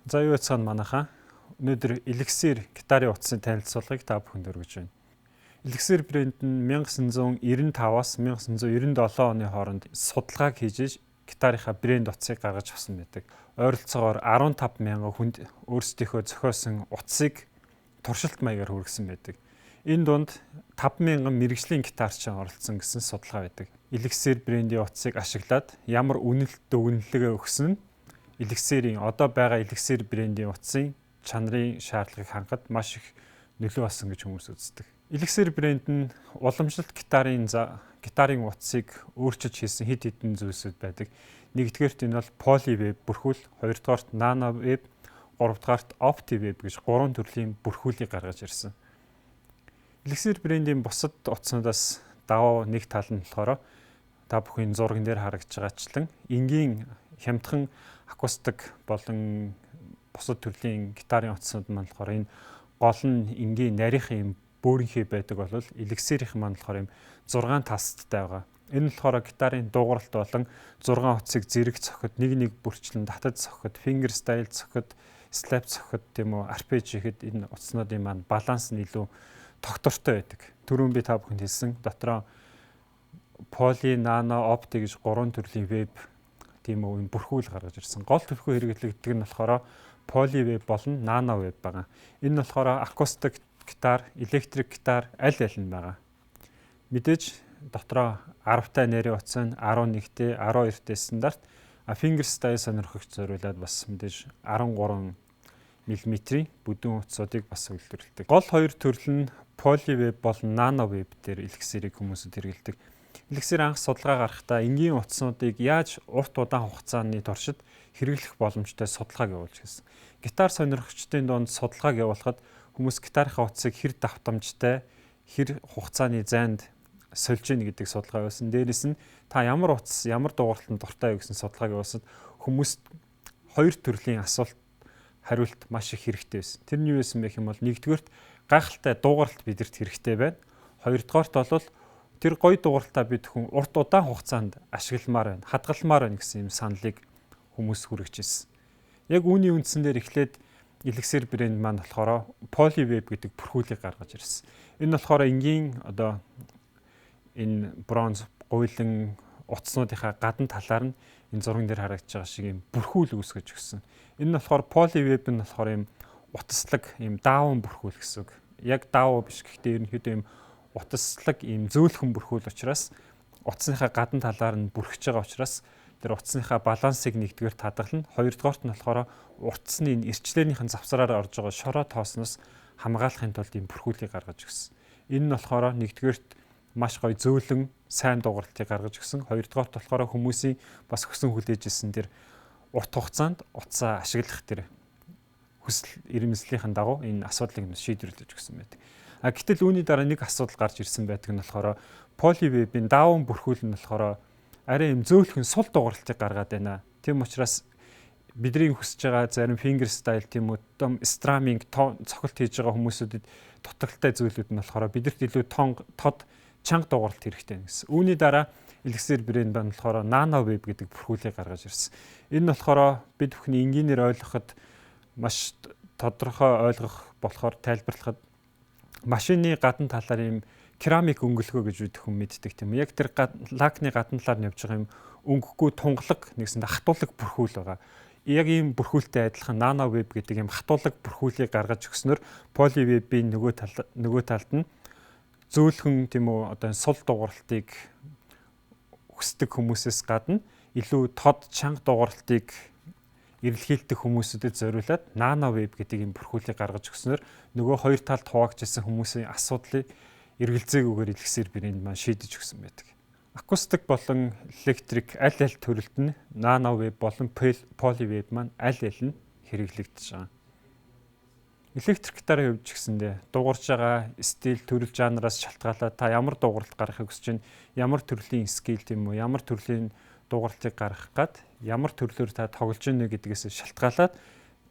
За, юу яцгаана, манайхаа. Өнөөдөр Elixir гитарын утасны танилцуулгыг та бүхэнд өргөж байна. Elixir брэнд нь 1995-аас 1997 оны хооронд судалгааг хийж гитарынхаа брэнд утсыг гаргаж авсан байдаг. Ойролцоогоор 15 мянган хүнд өөрсдийнхөө зохиосон утсыг туршилт маягаар хүргэсэн байдаг. Энэ дунд 5000 мэргэжлийн гитарчин оролцсон гэсэн судалгаа байдаг. Elixir брендийн утсыг ашиглаад ямар үнэлт дүгнэлгээ өгсөн нь Elixir-ийн, одоо байгаа Elixir брендийн утсын чанарын шаардлагыг хангахад маш их нөлөө болсон гэж хүмүүс үздэг. Elixir брэнд нь уламжлалт гитарын утсыг өөрчилж хийсэн хэд хэдэн зүйлсүүд байдаг. Нэгдүгээрт энэ бол Poly Wave бүрхүүл, хоёрдугаарт Nano Wave, гуравдугаарт Opti Wave гэж гурван төрлийн бүрхүүлийг гаргаж ирсэн. Elixir брендийн бусад утаснуудаас давуу нэг тал нь болохоор та бүхэн зурган дээр харагдж байгаачлан энгийн, хямдхан акустик болон бусад төрлийн гитарын утаснууд маань болохоор энэ гол нь энгийн нарийнхан юм бөөрөнхий байдаг бол Elixir-ийн маань болохоор юм 6 тастай байгаа. Энэ нь болохоор гитарын дуугаралт болон 6 утсыг зэрэг цохиход, нэг нэг бүрчлэн татад цохиход, finger style цохиход, slap цохиход, тийм үү, arpeggio хийхэд энэ утаснуудын маань баланс нь илүү тогтвортой байдаг. Түрүүн би та бүхэнд хэлсэн, дотроо poly, nano, opti гэж гурван төрлийн wave, тийм үү, энэ бүрхүүл гаргаж ирсэн. Гол түлхүү хэрэглэгддэг нь болохоор poly wave болон nano wave байгаа. Энэ нь болохоор акустик гитар, электрик гитар аль аль нь байгаа. Мэдээж дотроо 10-тай нарийн утас нь 11-тэй, 12-тэй стандарт, а finger style сонирхогч зориулаад бас мэдээж 13 мм-ийн бүдүүн утсуудыг бас үйлдвэрлэдэг. Гол хоёр төрөл нь poly wave болон nano wave дээр Elixir-ийг хүмүүсүүд хэрэглэдэг. Elixir анх судалгаа гаргахдаа энгийн утаснуудыг яаж урт удаан хугацааны туршид хэрэглэх боломжтой судалгааг явуулж байсан. Гитар сонирхогчдын дунд судалгааг явуулахад хүмүүс гитарынхаа утсыг хэр давтамжтай, хэр хугацааны зайд сольж гин гэдэг судалгаа байсан. Дээрээс нь та ямар утас, ямар дуугаралтанд дуртай вэ гэсэн судалгааг явуулсад хүмүүст хоёр төрлийн асуулт хариулт маш их хэрэгтэй байсан. Тэр нь юу байсан бэ гэх юм бол нэгдүгээрт гайхалтай дуугаралт бидэрт хэрэгтэй байна. Хоёрдугаарт бол тэр гоё дуугаралтаа бид хүн урт удаан хугацаанд ашигламаар байна, хадгаламаар байна гэсэн юм саналыг хүмүүс хүргэж ирсэн. Яг үүний үндсэн дээр эхлээд Elixir брэнд маань болохоор Poly Wave гэдэг бүрхүүлийг гаргаж ирсэн. Энэ болохоор энгийн одоо энэ бронз гуйлан утаснуудынхаа гадна талаар нь энэ зурган дээр харагдаж байгаа шиг юм бүрхүүл үүсгэж өгсөн. Энэ нь болохоор Poly Wave нь болохоор юм утаслаг, юм дааван бүрхүүл гэсэн үг. Яг даавуу биш, гэхдээ ерөнхийдөө юм утаслаг, юм зөөлхөн бүрхүүл учраас утасныхаа гадна талаар нь бүрхэж байгаа учраас тэр утасныхаа балансыг нэгдүгээр хадгална. Хоёрдугаарт нь болохоор утасны эрчлээнийхэн завсраар орж байгаа шороо тоосноос хамгаалахын тулд ийм бүрхүүлийг гаргаж өгсөн. Энэ нь болохоор нэгдүгээрт маш гоё зөөлөн сайн дуугаралтыг гаргаж өгсөн. Хоёрдугаарт болохоор хүмүүсийн бас хүсэн хүлээж исэн тэр урт хугацаанд утсаа ашиглах тэр хүсэл эрмэлзлийнхэн дагуу энэ асуудлыг шийдвэрлэж өгсөн байдаг. А гэтэл үүний дараа нэг асуудал гарч ирсэн байдаг нь болохоор Poly Wave-ийн дааван бүрхүүл нь болохоор арай юм зөөлхөн сул дуугаралтыг гаргаад байна. Тийм учраас бидний хүсэж байгаа зарим finger style, тийм үү, strumming, цохилт хийж байгаа хүмүүсүүдэд дутагдалтай зүйлүүд нь болохоор бидэрт илүү тон тод чанга дуугаралт хэрэгтэй гэсэн. Үүний дараа Elixir брэнд маань болохоор Nano Wave гэдэг бүрхүүлийг гаргаж ирсэн. Энэ нь болохоор бид бүхний энгийнээр ойлгоход маш тодорхой ойлгох болохоор тайлбарлахад машины гадна талаар ийм керамик өнгөлгөө гэж бид хүн мэддэг, тийм үү. Яг тэр лакны гадна талаар нь явж байгаа юм өнгөгүй тунгалаг, нэгсэндээ хатуулаг бүрхүүл байгаа. Яг ийм бүрхүүлтэй адилхан Nano Wave гэдэг ийм хатуулаг бүрхүүлийг гаргаж өгснөөр Poly Wave-ийн нөгөө талд нь зөөлхөн, тийм үү, одоо сул дуугаралтыг хүсдэг хүмүүсээс гадна илүү тод чанга дуугаралтыг эрэлхийлдэг хүмүүсүүдэд зориулаад Nano Wave гэдэг ийм бүрхүүлийг гаргаж өгснөөр нөгөө хоёр талд хуваагдсан хүмүүсийн асуудлыг эргэлзээгүйгээр Elixir брэнд маань шийдэж өгсөн байдаг. Акустик болон электрик аль аль төрөлд нь Nano Wave болон Poly Wave маань аль аль нь хэрэглэгдэж байгаа. Электрик гитарын хувьд ч гэсэндээ дуугарч байгаа стил, төрөл, жанраас шалтгаалаад та ямар дуугаралт гаргахыг хүсэж байна, ямар төрлийн scale, тийм үү, ямар төрлийн дуугаралтыг гаргах гад, ямар төрлөөр та тоглож байна гэдгээс шалтгаалаад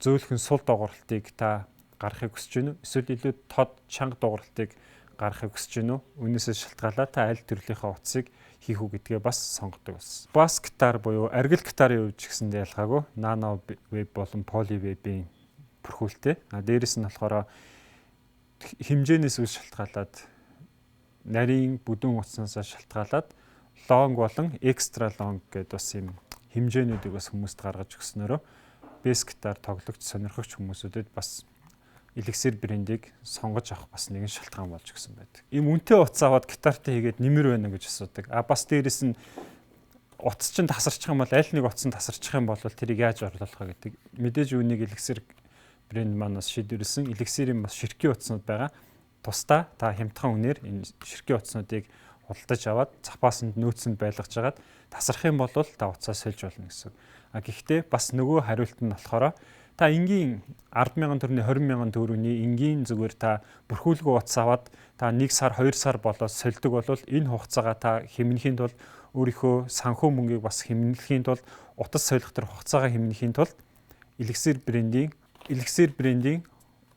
зөөлхөн сул дуугаралтыг та гаргахыг хүсэж байна уу, эсвэл илүү тод чанга дуугаралтыг гаргахыг хүсэж байна уу? Үүнээсээ шалтгаалаад та аль төрлийнхээ утсыг хийх үү гэдгээ бас сонгодог болсон. Бас гитар буюу аргил гитарын хувьд ч гэсэндээ ялгаагүй nano web болон poly web-ийн бүрхүүлтэй. А дээрэс нь болохоор хэмжээнээс үл шалтгаалаад нарийн бүдүүн утаснаас шалтгаалаад long болон extra long гэдээ бас юм хэмжээнүүдийг бас хүмүүст гаргаж өгснөөрөө бэс гитар тоглогч, сонирхогч хүмүүсүүдэд бас Elixir брендийг сонгож авах бас нэгэн шалтгаан болж өгсөн байдаг. Ийм үнэтэй утас аваад гитартай хийгээд нэмэр байна гэж асуудаг. А бас дээрэс нь утас чинь тасарчих юм бол аль нэг утас нь тасарчих юм бол тэрийг яаж орлуулах вэ гэдэг. Мэдээж үүнийг Elixir брэнд маань бас шийдвэрлсэн. Elixir-ийн бас ширхгийн утаснууд байгаа. Тусдаа та хямдхан үнээр энэ ширхгийн утаснуудыг худалдаж аваад запасанд нөөцөнд байлгаж хагаад тасрах юм бол та утсаа сольж болно гэсэн. А гэхдээ бас нөгөө хариулт нь болохоор та энгийн 10,000 төгрөгийн 20,000 төгрөгийн энгийн зүгээр та бүрхүүлгүй утас аваад та 1 сар 2 сар болоод сольдог бол энэ хугацаагаа та хэмнэхийн тулд өөрийнхөө санхүү мөнгийг бас хэмнэхийн тулд утас солих тэр хугацаагаа хэмнэхийн тулд Elixir брендийн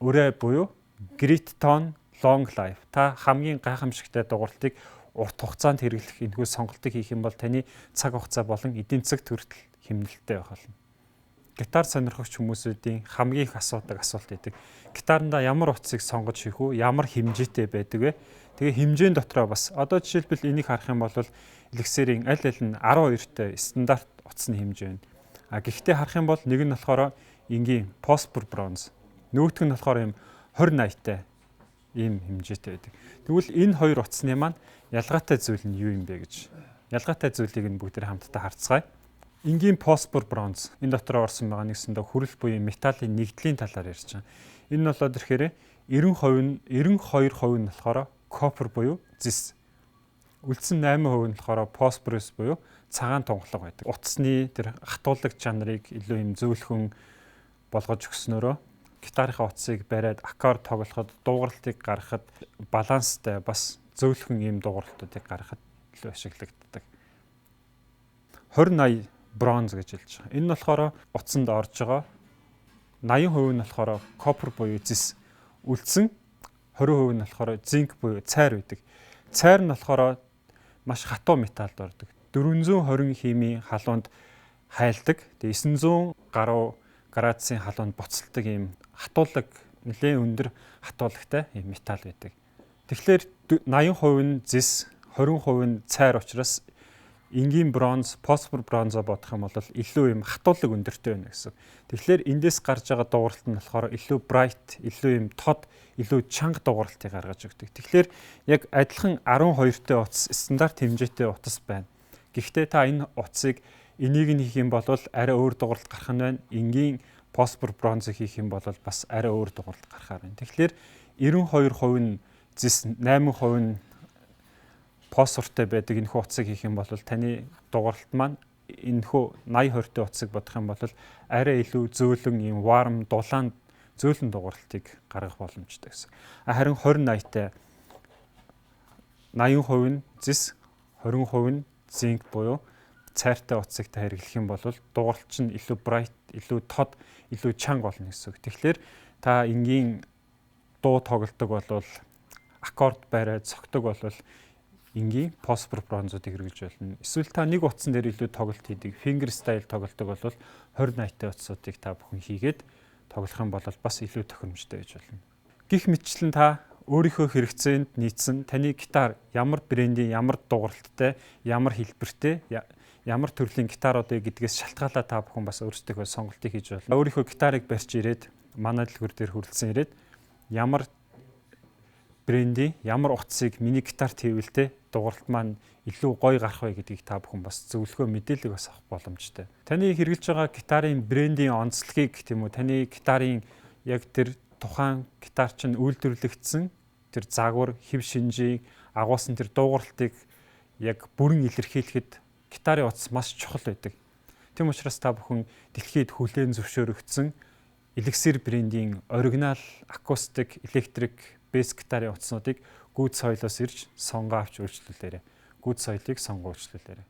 өрөө буюу Great Tone Long Life та хамгийн гайхамшигтай дугуйлтыг урт хугацаанд хэрэглэх энэхүү сонголтыг хийх юм бол таны цаг хугацаа болон эдийн засагт хүртэл хэмнэлттэй байх болно. Гитар сонирхогч хүмүүсүүдийн хамгийн их асуудаг асуулт байдаг. Гитарандаа ямар утсыг сонгож хийх үү? Ямар хэмжээтэй байдаг вэ? Тэгээ хэмжээн дотроо бас одоо жишээлбэл энийг харах юм бол Elixir-ийн аль аль нь 12-тэй стандарт утасны хэмжээ байна. А гэхдээ харах юм бол нэг нь болохоор энгийн phosphor bronze, нөгөөх нь болохоор ийм 20 80-тай ийм хэмжээтэй байдаг. Тэгвэл энэ хоёр утасны маань ялгаатай зүйл нь юу юм бэ гэж. Ялгаатай зүйлийг нь бүгд хамтдаа харцгаая. Энгийн phosphor bronze энэ дотор орсон байгаа нэгсэндээ хүрэл буюу металлын нэгдлийн талаар ярьж байгаа. Энэ нь болоод ирэхээр 90% нь 92% нь болохоор copper буюу зэс. Үлдсэн 8% нь болохоор phosphorus буюу цагаан тунгалаг байдаг. Утасны тэр хатуулаг чанарыг илүү юм зөөлхөн болгож өгснөөрөө гитарынхаа утсыг бариад аккорд тоглоход дуугаралтыг гаргахад баланстай бас зөөлхөн ийм дуугаралтуудыг гаргахад илүү ашиглагддаг. 20 80 бронз гэж хэлж байгаа. Энэ нь болохоор утсанд орж байгаа 80% нь болохоор copper буюу зэс. Үлдсэн 20% нь болохоор zinc буюу цайр байдаг. Цайр нь болохоор маш хатуу металлд ордог. 420 химийн халуунд хайлдаг. Тэгээ 900 гаруй градусын халуунд буцалдаг ийм хатуулаг нэлээд өндөр хатуулагтай ийм металл байдаг. Тэгэхээр 80% нь зэс, 20% нь цайр учраас энгийн бронз, фосфор бронзоо бодох юм бол илүү юм хатуулаг өндөртэй байна гэсэн. Тэгэхээр эндээс гарч байгаа дууралт нь болохоор илүү bright, илүү юм тод, илүү чанга дууралтыг гаргаж өгдөг. Тэгэхээр яг адилхан 12-тэй утас, стандарт хэмжээтэй утас байна. Гэхдээ та энэ утсыг энийг нь хийх юм бол арай өөр дууралт гарах нь байна. Энгийн фосфор бронзыг хийх юм бол бас арай өөр дууралт гарахаар байна. Тэгэхээр 92% нь зэс, 8% нь фосфортой байдаг энэхүү утсыг хийх юм бол таны дууралт маань энэхүү 80 20-тэй утсыг бодох юм бол арай илүү зөөлөн ийм warm дулаан зөөлөн дууралтыг гаргах боломжтой гэсэн. Харин 20 80-тай 80% нь зэс, 20% нь zinc буюу цайртай утсыг та хэрэглэх юм бол дууралт чинь илүү bright, илүү тод, илүү чанга болно гэсэн үг. Тэгэхээр та энгийн дуу тоглодог бол аккорд бариад цогтөг бол энгийн фосфор бронзуудыг хэрэглэж болно. Эсвэл та нэг утсан дээр илүү тоглолт хийдэг, finger style тоглодог бол 20 80-тай утсуудыг та бүхэн хийгээд тоглох юм бол бас илүү тохиромжтой байж болно. Гэх мэтчлэн та өөрийнхөө хэрэгцээнд нийцсэн таны гитар ямар брендийн, ямар дууралттай, ямар хэлбэртэй, ямар төрлийн гитаруудыг гэдгээс шалтгаалаад та бүхэн бас өөрсдийнхөө сонголтыг хийж болно. Өөрийнхөө гитарыг барьж ирээд манай дэлгүүр дээр хүрэлцэн ирээд ямар брендийн ямар утсыг миний гитарт хийвэл те дууралт маань илүү гоё гарах вэ гэдгийг та бүхэн бас зөвлөгөө мэдээлэл бас авах боломжтой. Таны хэрэглэж байгаа гитарын брендийн онцлогийг тийм үү, таны гитарын яг тэр тухайн гитар чинь үйлдвэрлэгдсэн тэр загвар, хэв шинжийг агуулсан тэр дуугаралтыг яг бүрэн илэрхийлэхэд гитарын утас маш чухал байдаг. Тийм учраас та бүхэн дэлхийд хүлээн зөвшөөрөгдсөн Elixir брендийн оригинал акустик, электрик, бэс гитарын утаснуудыг Good Soil-оос ирж сонгоо авч үйлчлүүлээрэй. Good Soil-ыг сонгоо үйлчлүүлээрэй.